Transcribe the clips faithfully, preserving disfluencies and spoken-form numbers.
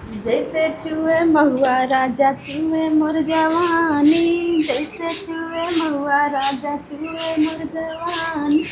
जैसे छुए महुआ राजा छुए मोर जवानी, जैसे छुए महुआ राजा छुए मोर जवानी,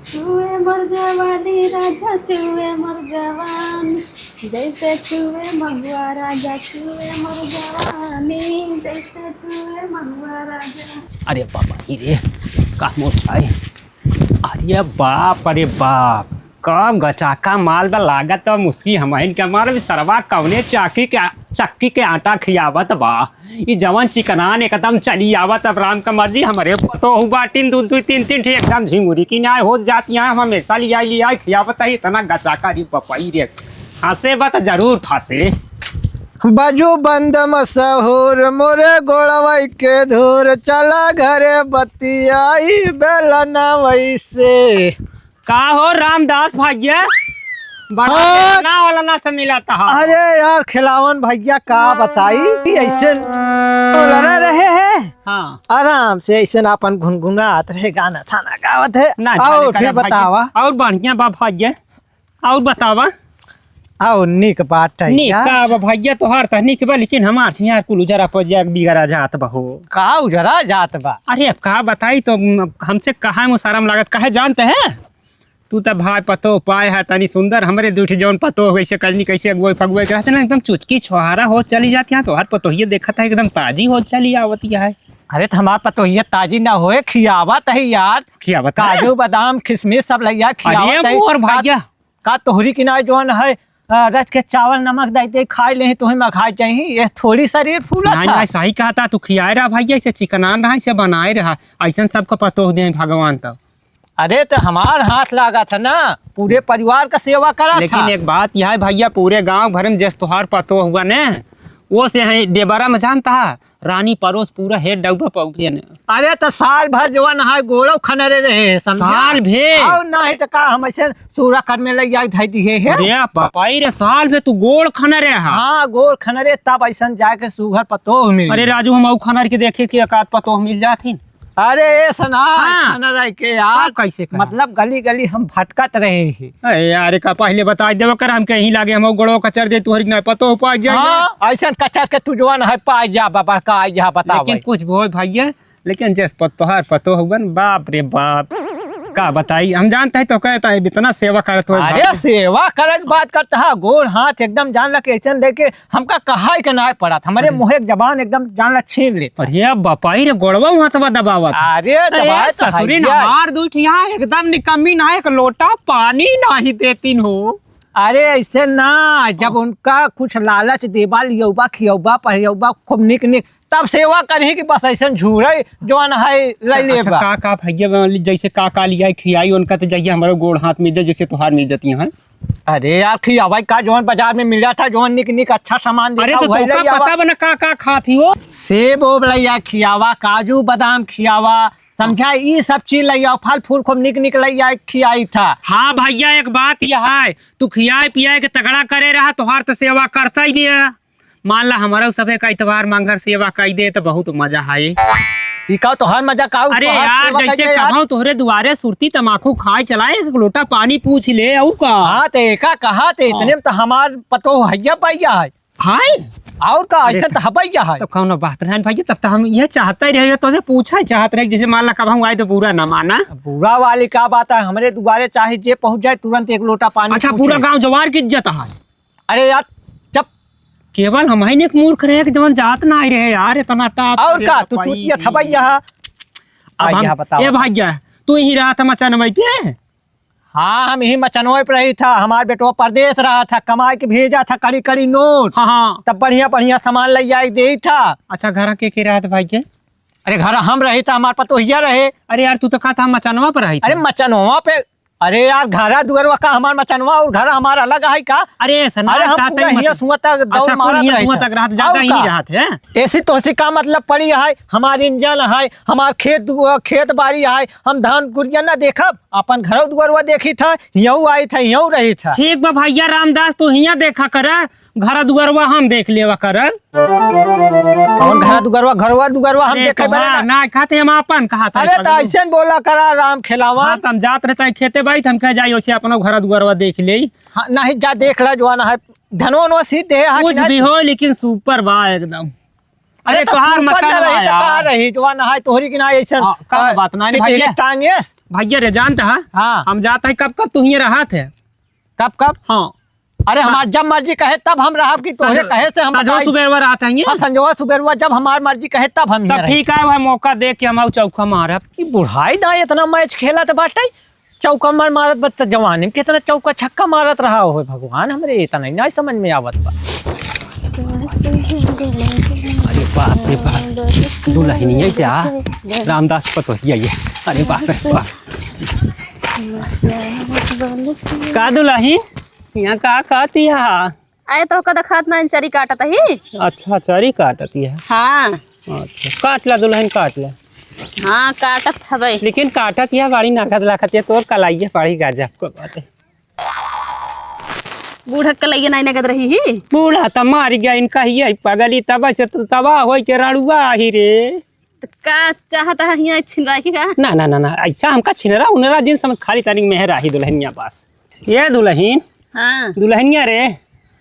छुए मोर जवानी राजा छुए मोर जवानी, जैसे छुए महुआ राजा छुए मोर जवानी, जैसे छुए महुआ राजा। अरे बाबा, ई रे, का मोर भाई? अरे बाप, अरे बाप, का गचाका माल बा, लागत बा मुस्की हमहिन के मारब। सरवा कवने चाकी के, चक्की के आटा खियावत बा। ई जवन चिकनान एकदम चली आवत, अब राम का मर्जी, हमरे पतोहू बाटिन दू दू तीन तीन ठे एकदम झिंगुरी की नाय होत जाती हैं, हम हमेशा लियाई लियाई खियावत है, इतना गचाका रे बपई रे। हंसे बा त जरूर फंसे। बाजू बंद मशहूर मोरे गोड़वई के धूर, चला घरे बतियाई बेलना वैसे। का हो रामदास भैया, बड़ा हाँ। बेलना वाला ना से मिला था। अरे यार खिलावन भैया का बताई, ऐसे लड़ा रहे हैं। हाँ। आराम से ऐसे ना अपन गुनगुनात रहे, गाना थाना गावत है। ना, और जाने फिर करा भाई। बतावा। और बढ़िया बा भैया। और बतावा। आओ, निक बात है नीक यार। का बा भैया, तोहार त नीक बा, लेकिन हमार से यार कुल उजरा पर जाके बिगड़ा जात बा हो। का उजरा जात बा? अरे, अब का बताई, तो म-, हमसे कहा में शर्म लागत, काहे जानते हैं? तू त भाई पतोह पाए है तनी सुंदर, हमरे दूठी जौन पतोह कैसे कजनी कैसे अगुआई फगुआई के रहते ना, एकदम चुचकी छोहारा हो चली जाती है। तोहार पतोहिए देखत है एकदम ताजी हो चली आवती है। अरे, त हमार पतोहिए ताजी ना होए, खियावत है यार। खियावत है? काजू, बादाम, किशमिश सब लैया खियावत अरे, है। मोर का भैया। का तोहरी किनारे जौन है, अ, रच के चावल नमक दे दे, खाए लेही, तोहे में खाए चाही, ये थोड़ी शरीर फूलत नहीं, था। नहीं, सही कहा था, तू खियाए रहा भैया, इसे चिकनान रहा, इसे बनाए रहा, ऐसन सबको पतोह दे भगवान तब। अरे, त हमार हाथ लागा था ना, पूरे परिवार का सेवा करा लेकिन था। एक बात यह है भैया, पूरे गांव भर में जस तोहार पतोह हुआ ने, वो से है डेबरा में जानता है, रानी परोस पूरा हेड डब्बा पौधे ने। अरे, त साल भर जवन है गोड़ो खनरे रहे, समझा? साल भर? और नाही त का, हम ऐसे सूरा कर में लग जाए, धई दिए है। अरे बापाई रे, साल भर तू गोड़ खनरे हा? हाँ, गोड़ खनरे, तब ऐसन जाके सुघर पतोह मिल अरे गया। राजू, हम अउ खनर के देखे कि एक आध पतोह मिल जाथिन। अरे, ऐसा ना, हाँ। खनर है के यार। अब कैसे कहा? मतलब, गली गली हम भटकत रहे हैं। अरे यार, का पहले बताइ देवा कर, हमके यहीं लागे, हम गोड़वा कचर दे, तोहरी ना पतोह पाइ जाए। हाँ, ऐसन कचर के तू जवन है पाइ जा, बाबा का आई जा, बताओ लेकिन भाई। कुछ भी होए भैया, लेकिन जस पत-, तोहार पतोह हुवन, बाप रे बाप, का बताई, हम जानते हैं तो कहता है, इतना सेवा करत हो अरे, भैया। सेवा करे के बात करता है, गोड़ हाथ एकदम जान ला कि ऐसन लेके हमका कहा के ना पड़त, हमरे अरे। मुँहे के जबान एकदम जान ला छीन लेता। अरे बापाई रे, गोड़वा हाथवा दबावत। अरे, अरे दबाए तो ससुरी है। हमार दूठ यहाँ एकदम निकम्मी ना, एक लोटा पानी नाही देतीन हो। अरे ऐसे ना, जब हाँ। उनका कुछ लालच देबा, लियौबा, खियौबा, पहियौबा, खूब निक निक, तब सेवा करही कि बस ऐसे झूरे जवन है, ले अच्छा, लेबा। का, का भैया, जैसे का, का लियाई खियाई, उनका तो जहिया हमारे गोड़ हाथ मिल जाए, जैसे तोहार मिल जाती हैं। अरे यार, खियावा का जवन बाजार में मिला था, जवन निक निक अच्छा सामान अरे देखा, तो वही तोका ले आवा। पता बना का, का खात ही हो? सेब ओब लैया खियावा, काजू बादाम खियावा, समझा, ई सब चीज लैया, फल फूल खूब निक निक लैया खियाई था। हाँ भैया, एक बात यह है, तू खियाए पियाए के तगड़ा करे रहा, तोहार तो सेवा करता ही भी है। मान ला, हमारा सभे का इतवार मांगर सेवा कई दे, तो बहुत मजा आए। ई का तोहार मजा का? अरे तोहार यार, सेवा जैसे कइले यार। कबहूँ तोहरे दुआरे सुरती तमाकू खाए चलाए, एक लोटा पानी पूछ ले, और का? हाँ, ते एका कहा, ते हाँ। इतने में तो हमार पतोह हैया पाइया है। हाय? और का, अरे ऐसे तो हबैया है। तो कौनो बात नहीं भैया, तब तो हम ये चाहते ही रहे, तो से पूछा ही चाहत रहे, जैसे मान ला कबहूँ आए तो बुरा ना माना। बुरा वाली का बात है, हमरे दुआरे चाहे जे पहुँच जाए, तुरंत एक लोटा पानी अच्छा, पूछे। पूरा गाँव जवार की इज्जत है। अरे यार, जब केवल हम ही ने एक मूर्ख रहे कि जवन जात ना आई रहे यार, इतना टाप और करे का, तो तू पाई चूतिया नहीं। थबैया है। अब आई हम, यहाँ बताओ। ए भैया, तू ही रहा था मचान वही पे? हाँ, हम ही मचनवे पे रही था। हमार बेटवा परदेस रहा था, कमाई के भेजा था कड़ी कड़ी नोट। हाँ, हाँ। तब बढ़िया बढ़िया सामान लइ जाए देइ था। अच्छा, घर के के रहत भाई के? अरे, घर हम रही था, हमार पतोहिया रहे। अरे यार, तू तो कहा था मचनवा पे रही अरे, था। मचनवा पे, अरे यार, घरा दुअरवा का हमार मचनवा और घर हमार अलग है का? अरे, ऐसा ना अरे, हम कहते पूरा ही हियाँ मत-, सुआ तक दौड़ अच्छा, कुल मारत हियाँ रही सुआ था। तक रहत, ज्यादा और ही का? रहत है। ऐसी तोहसी का मतलब पड़ी है? हमार इंजन है, हमार खेत दु-, खेत बाड़ी है, हम धान गुरिया ना देखब? अपन घरौ दुआरवा देखी था, हियौ आई था, हियौ रही था। ठीक बा भैया रामदास, तू हियाँ देखा कर, घर दुआरवा हम देख लेवा कर। कौन घर दुआरवा? घरवा दुआरवा हम अरे देखे तोहार बरे ना। ना खाते हम आपन कहा था अरे पगलू। तो ऐसे न बोला करा राम खेलावन। हाँ, तो हम जात रहता है खेते बाई, तो हम कह जाई ओसे अपनो घर दुआरवा देख ले। हाँ, नहीं जा देख ला जवान है। धनवा वनवा सीध देहे, हाँ कि कुछ ना? भी हो, लेकिन super बा एकदम। अरे अरे तो तोहार super मकान ना रही, आया। तो का रही? जवान नहाए तोहरी की ना ऐसन, हाँ, का हाँ, बात ना, टिटहिरी भैया। टांगेस। भैया रे, जानत हा? हाँ। हम जात है, कब कब तू हियाँ रहत है? कब कब? हाँ। अरे हाँ। हमार जब मर्जी कहे तब हम रहब कि तोहरे संजो-, कहे से हम संजो बताई? सुबेरवा रहत है ये? हाँ, संजोवा सुबेरवा जब हमार मर्जी कहे तब हम तब हियाँ रहब। ठीक है, वह मौका देख के हम आऊ चौका मारब। ई बुढ़ाई ना इतना match खेलत बाटे, चौका मार मारत बा, त जवानी में कितना चौका छक्का मारत रहा हो भगवान हमरे, इतना ही ना समझ में आवत बा। अरे बाप रे बाप, दुल्हनिया क्या? रामदास पतोहिया ये। अरे बाप रे बाप। का दुल्हन, यहाँ का कहती है? अरे तोहका देखात ना चरी काटत ही। अच्छा, चरी काटत ही। हाँ। अच्छा, काट ला दुल्हन, काट ला। हाँ, काटत हवे। लेकिन काटत यह बड़ी नगद लागत है, तोर कलाइया बड़ी गजब के बाटे। बूढ़ा कलाइया नहीं नगद रही ही। बूढ़ा त मार गया इनका ही है पगली, तब से तू तबाह होई के रड़ुआ ही रे। त का चाहत है हियाँ छिनराई के का? ना, ना, ना, ना, ऐसा हमका छिनरा उनरा जिन समझ, खाली तनिक मेहर आही दुल्हनिया बस। ये दुल्हन, हाँ। दुल्हनिया रे,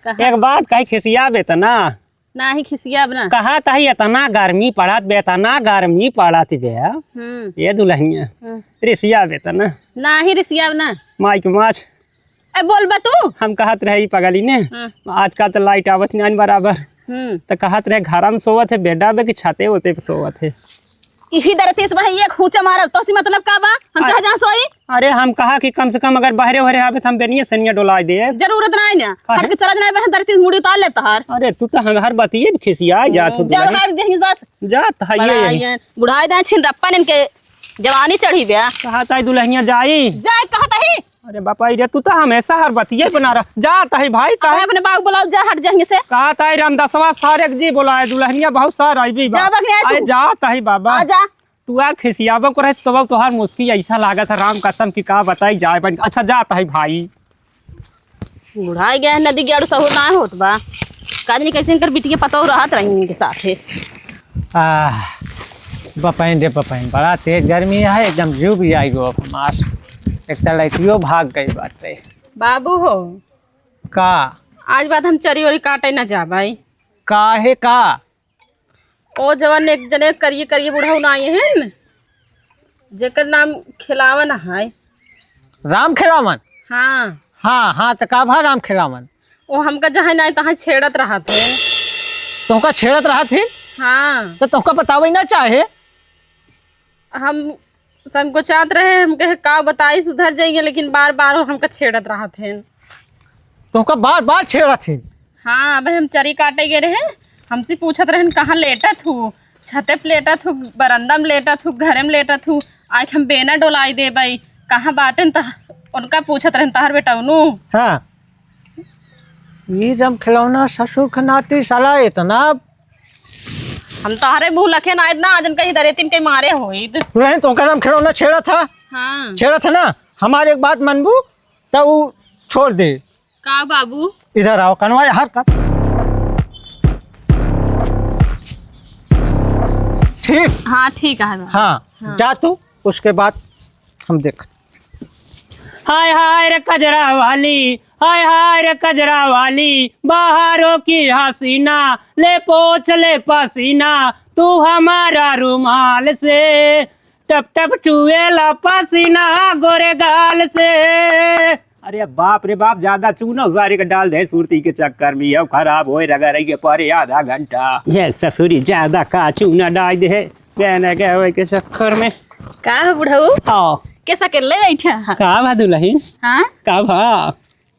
कहा? एक बात कही, खिसियाबे त ना। नाही खिसियाब ना। कहत ही इतना गर्मी पड़त बे, इतना गर्मी पड़त बे। हम्म। ये दुल्हनिया, हम्म। रिसियाबे त ना। नाही रिसियाब ना। माई के माछ। ए, बोल बा तू। हम कहत रहे ई पगली ने, हाँ। आजकल त light आवत नाहीं बराबर। हम्म। त कहत रहे घर में सोवत है, बेडा बे कि छते ओते पे सोवत है। इही दरतीस भाई एक हुचा मारब, तोसी मतलब का बा? हम अरे, चाहे जहाँ सोई। अरे हम कहा कि कम से कम अगर बहरे ओहरे आवे त हम बेनिया सनिया डोलाइ दे। जरूरत नाहीं ना। काहे? हट के चला जाना बहन, दरतीस मुड़ी उतार ले तहार। अरे तू त हम हर बतिये में खिसिया जात हो जब दुल्हन। हर देही बस। जात है बड़ा ये। ये बुढ़ाई दे छिनरप्पन इनके जवानी चढ़ी बे। कहत ही दुल्हनिया जाई। जाए कहत ही। अरे बापा रे, तू त हमेशा हर बतिये बना रहा। जात ही भाई, अब काहे? अपने बाबू बुलाओ, जा हट जा हियाँ से। कहत ही रामदसवा सारे के जी बुलाए, दुल्हनिया बहुत सार आई भी बा। जा बगने आ तू। अरे जात ही बाबा। आ जा। तू यार खिसियाबो करे, तब तोहार मुस्की ऐसा लागत है, राम कसम की का बताई जाए बन। अच्छा जात ही भाई। बुढ़ाई गया है, नदी के आड़ू सहूर ना होत बा। का जानी कैसे इनकर बिटिया पतोह रहत रही इनके साथे। आह, बपैन रे बपैन, बड़ा तेज गर्मी है, एकदम जीव भी आई गो हमार। एक त लइटियो भाग गई बाटे। बाबू हो। का? आज बाद हम चरी ओरी काटे ना जाबाई। काहे का? ओ जवन एक जने करिए करिए बुढ़ऊ ना आए हैं न, जेकर नाम खिलावन है। राम खिलावन? हाँ। हाँ, हाँ, त का भा राम खिलावन? ओ हमका जहाँ नाहीं तहाँ छेड़त रहत है। तोहका छेड़त रहत ही? हाँ। त तोहका बतावे ना चाहे? हम संकोचात रहे, हम कहे का बताई, सुधर जाइए, लेकिन बार बार वो हमका छेड़त रहत हैं। तोहका बार बार छेड़त ही? हाँ, अब हम चरी काटे गए रहे, हमसे पूछत रहन, "कहाँ लेटत हूँ? छते पे लेटत हूँ, बरंदा में लेटत हूँ, घरे में लेटत हूँ, आज हम बेना डोलाई देबई, कहाँ बाटेन?" त उनका पूछत रहन, तहर बेटौनू। हाँ। ई जब खिलौना ससुर के नाती साला इतना हम तहरे मुँह लखे ना, इतना आज उनका ही दरेतिन के मारे होइत। दुल्हन, तोहका नाम खिलौना छेड़ा था? हाँ। छेड़ा था ना? हमार एक बात मनबू, त ऊ छोड़ दे। का बाबू? इधर आओ, कनवा यहाँ कर। ठीक? हाँ, ठीक है बाबू। हाँ, हाँ। जा तू, उसके बाद हम देख। हाय हाय रे कजरा वाली, हाय हाय रे कजरा वाली, बाहरों की हसीना, ले पोंछ ले पसीना, तू हमारा रुमाल से। टप टप चुएला पसीना गोरे गाल से। अरे बाप रे बाप, ज्यादा चूना उसारे के डाल दे सुरती के चक्कर में, ये खराब होए रगा रही के परे आधा घंटा। ये ससुरी ज्यादा का चूना डाल दे है, कहने के होए के चक्कर में। का हो बुढ़ऊ? हाँ। कैसा के ले बैठा है? का भा दुल्हन? हाँ? का भा?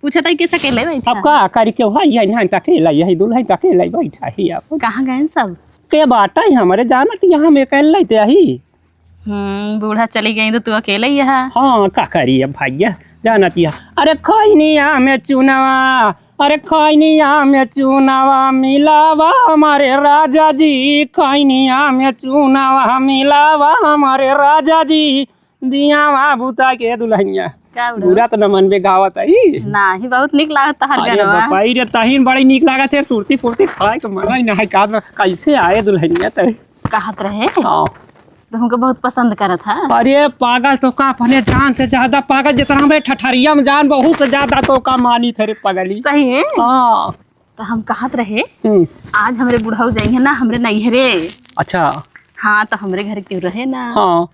पूछत ही कैसा के ले बैठा अब है? का करी, के भाई है ना, तकेला यही दुल्हन तकेला बैठा ही अब। कहाँ गए सब? के बाटा ही हमारे जानत यहाँ में कहल लेते ही। हम्म, बूढ़ा चली गई तो तू अकेले ही है। हाँ, का करी अब भैया, जानत ही है। अरे खैनिया में चुनावा, अरे खैनिया में चुनावा मिलावा हमारे राजा जी, खैनिया में चुनावा मिलावा हमारे राजा जी। दियावा बुता के दुल्हनिया। का बुढ़ऊ? बुरा त न मनबे गावत ही। नाही, बहुत निक लागत तहार अरे गनवा। बपाई रे, तहिन बड़ी निक लागत है, सुरती फुर्ती खाए के मना ही ना है। का, कैसे आए दुल्हनिया तय? कहत रहे। हाँ। तो हमको बहुत पसंद करत है। अरे पागल, तोहका अपने जान से ज्यादा पागल, जितना हमरे ठठरिया में जान, बहुत से ज्यादा तोहका मानित है रे पगली। सही है? हाँ। तो हम कहत रहे, हम्म। आज हमरे बुढ़ऊ जाइहैं ना हमरे नैहरे। अच्छा। हाँ, तो हमरे घर क्यों रहे ना? हाँ।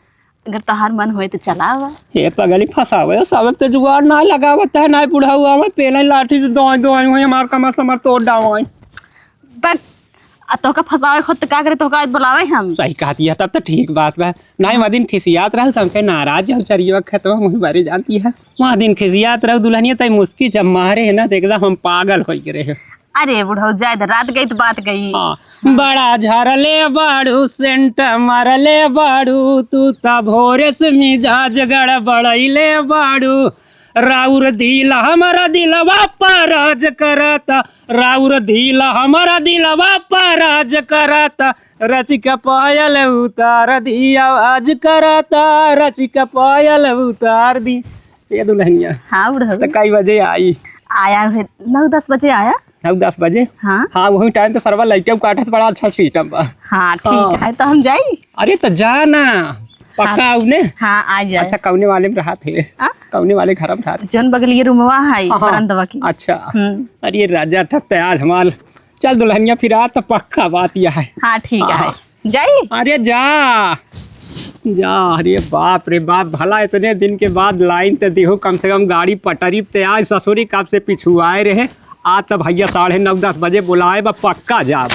अगर तोहार मन होए तो चला आवा। हे पगली, फंसावे, सबक ते जुगाड़ ना लगावत है, ना बुढ़ऊ आवे, पेले लाठी से दोई दोई हुई, हमार कमर समर तोड़ डावाई। बक, आ तोहका फंसावे खुद तो का करे, तोहका आज बुलावे हम। सही कहती है, तब तो ठीक बात बा। नहीं, वह दिन खिसियात रहल, तो हमके नाराज हो चरियो खेतवा मुँह बारी जानती है। वह दिन खिसियात रहल दुल्हनिया, तई मुस्की जब मारे है ना, तो एकदम हम पागल हो गए रहे। अरे बुढ़ऊ, जाए दे, रात गई तो बात गई। हाँ। बड़ा झरले बाड़ू, सेंट मरले बाड़ू, तू त भोरे से मिजाज गड़बड़ैले बाड़ू। राउर दिल हमरा दिलवा पर राज करत, राउर दिल हमरा दिलवा पर राज करत, रच के पायल उतार दी, आवाज करत, रच के पायल उतार दी। ये दुल्हनिया। हाँ बुढ़ऊ। तो कई बजे आई? आया है, नौ दस बजे आया। नौ दस बजे? हाँ। हाँ, वही टाइम तो सरवा लइके काटत, बड़ा अच्छा सिस्टम बा। हाँ, ठीक हाँ। है, तो हम जाई? अरे, तो जा ना, पक्का हाँ। आऊ ने? हाँ, आ जाए। अच्छा, कौने वाले में रहत है? हाँ? कौने वाले घर में रहत? जौन बगलिए रूमवा है, हाँ, हाँ। बरंदवा की। अच्छा। हम्म। अरे राजा, तब तो आज हमार, चल दुल्हनिया, फिर आ तो पक्का बात यह है। हाँ, ठीक है। हाँ। जाई? अरे जा, जा। अरे बाप रे बाप, भला इतने दिन के बाद लाइन ते दिहू, कम से कम गाड़ी पटरी पे आज। ससुरी कब से पिछुआए रहे, आज तो भैया साढ़े नौ दस बजे बुलाए बा, पक्का जाब।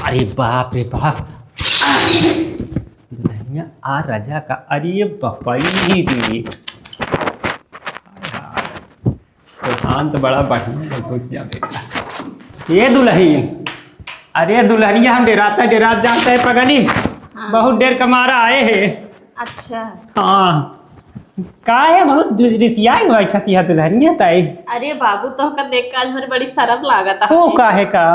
अरे बाप रे बाप, दुल्हनिया आ राजा का, अरे बपई रे। दुल्हन तो बड़ा बढ़िया है, घुसिया बेटा। ये दुल्हन, अरे दुल्हनिया, हम डेराता डेरात जाते हैं पगली, हाँ। बहुत देर का मारा आए हैं। अच्छा। हाँ, का है, बहुत रिसियाई हुआ खतिया दुल्हनिया ताई। अरे बाबू, तोहका देख के आज हमरे बड़ी शर्म लागत है। ओ, काहे का?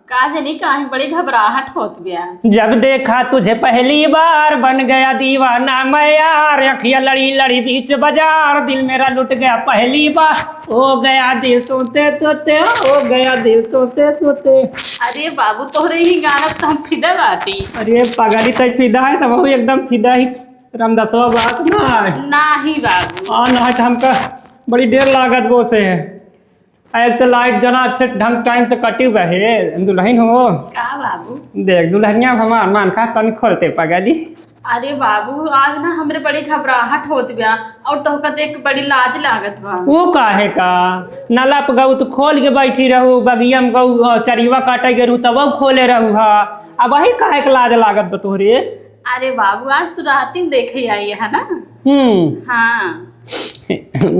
का जनी काहे बड़ी घबराहट होत बिया। जब देखा तुझे पहली बार बन गया दीवाना मैं यार, अखिया लड़ी लड़ी बीच बाजार, दिल मेरा लुट गया पहली बार, हो गया दिल तोते तोते, हो गया दिल तोते तोते। अरे बाबू, तोहरे ही गाना पे तो हम फिदा बाटी। अरे पगली, तई फिदा है तो वहू एकदम फिदा ही। रामदासवा बात ना है। नाही बाबू। हाँ, ना है तो हमका बड़ी देर लागत बो से। एक तो लाइट जना अच्छे ढंग टाइम से कटी हुआ है, दुल्हन हो। का बाबू? देख, दुल्हनिया हमार मान खा तन खोलते पगली। अरे बाबू, आज ना हमरे बड़ी घबराहट होत बा, और तोहका देख के बड़ी लाज लागत बा। वो काहे का? नला पे गऊ तो खोल के बैठी रहू, बगिया में गऊ, अ, चरिवा काटे के रहू, तब वो खोले रहू हा। अब वही काहे के लाज लागत बा तोहरे? अरे बाबू, आज तू राती में देखे आई है ना? हम्म। हाँ।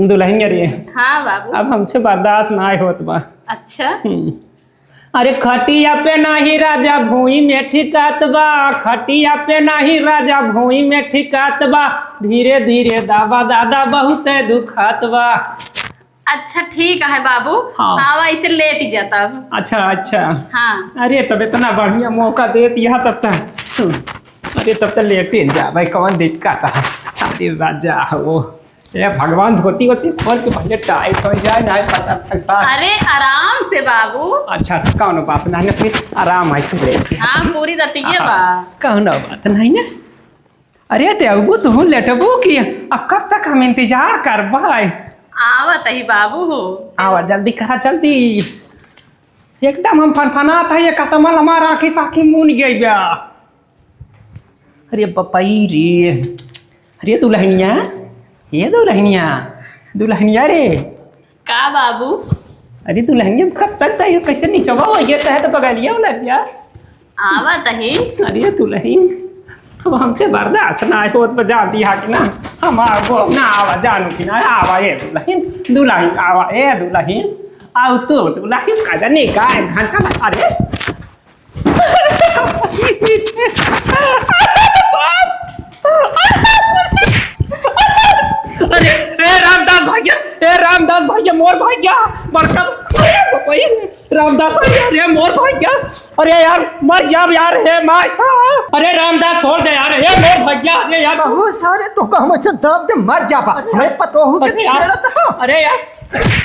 दुल्हनिया रे। हाँ बाबू। अब हमसे बर्दाश्त ना होत बा। अच्छा। हम्म। अरे खटिया पे नाही राजा भुई में ठिकात बा, खटिया पे नाही राजा भुई में ठिकात बा, धीरे धीरे दाबा दादा बहुते दुखात बा। अच्छा ठीक है बाबू, हाँ। आवा इसे लेट जाता अब। अच्छा, अच्छा। हाँ। अरे तब इतना बढ़िया मौका दे दिया तब तक। अरे तब तक लेटे जा भाई, कौन दिक्कत है? अरे राजा हो, ए भगवान, धोती वोती खोल के भैया टाइट हो जाए ना, पता फंसा। अरे आराम से बाबू। अच्छा, अच्छा, कौनो बात नहीं ना, फिर आराम है, फिर लेट। हाँ, पूरी रतिया हाँ, बा। कौनो बात नहीं ना। अरे ते अबू तू लेटबू की? अब कब तक हम इंतजार करबे? आवत ही बाबू हो। आवा, जल्दी करा, जल्दी। एकदम हम फनफनात है, ये कसमल हमार आँखी साखी मून गई बा। अरे बपई रे, अरे दुल्हनिया, ये दुल्हनिया, दुल्हनिया रे। का बाबू? अरे दुल्हनिया, कब तक जाइयो? कैसे निचवा हो ये तहत बगलिया वाला क्या? आवा तही। अरे दुल्हन, अब हमसे बर्दाश्त ना होत बा, जानती है कि ना? हम आगो ना आवा, जानू कि ना? आवा ए दुल्हन, दुल्हन आवा ए दुल्हन, आओ तो दुल्हन, का जाने का एक घंटा में, अरे अरे, ए रामदास भैया, ए रामदास भैया, मोर भैया, बड़का, अरे, भैया, रामदास भैया, रे मोर भैया, अरे यार, मर जाब यार, हे माय साहब। अरे रामदास, छोड़ दे यार, हे मोर भैया, अरे यार। बहुत सारे तो का हम अच्छा दब दे मर जाबा, अरे हमें यार, पता हो अरे कि यार, छेड़त हो। अरे यार,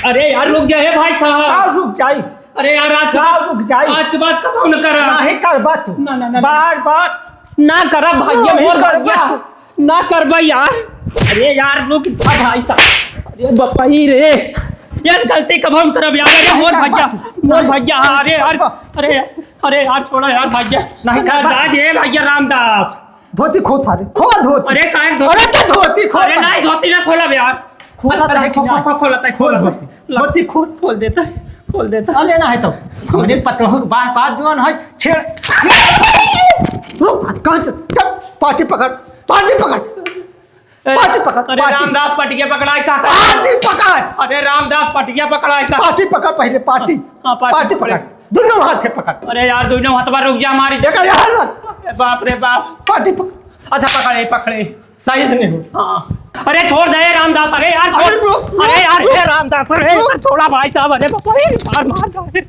अरे यार, रुक जा, हे भाई साहब। का रुक जाई? अरे यार, आज के का बाद, रुक जाई? आज के बाद कब न करा? नहीं करबा तू। ना, ना, ना, ना। बार बार ना करब भैया, नहीं मोर करब। भैया, ना करबा यार। अरे यार, रुक जा भाई साहब। अरे बपई रे, यस गलती कबहूँ न करब यार। अरे मोर भैया, मोर भैया, अरे यार, अरे, अरे यार, छोड़ा यार भैया। नहीं करबा। जा दे भैया रामदास। धोती खोल सारे, खोल धोती। अरे काहे धोती? अरे क्या धोती खोल अरे सारे। नहीं, धोती ना खोलब यार। खोल अरे, अरे, धोती खोल, ना। खोल, खोल, खोल, खोल, खोल धोती। ला। धोती खोल। खोल देता है, खोल देता है। अरे ना है तो। हमरे पतोह बार बार जवान है, छेड़। रुक, कहाँ चल? चल, पाटी पकड़, पाटी पकड़। अरे, पाटी पकड़, अरे पाटी। रामदास पटिया पकड़ाई का? पाटी पकड़। अरे रामदास पटिया पकड़ाई का? पाटी पकड़ पहले, पाटी। हाँ, पाटी पाटी पकड़। पकड़। दोनों हाथ से पकड़। अरे यार, दोनों हाथ पर रुक जा हमारी। देखा यार। अरे बाप रे बाप। पाटी पकड़। अच्छा, पकड़े, पकड़े। सही से नहीं हो। हाँ। अरे छोड़ दे रामदास, अरे यार छोड़। अरे रुक, अरे यार, रुक। हे रामदास, अरे रुक। यार, छोड़ा भाई साहब, अरे बाप रे, मार, मार, मार।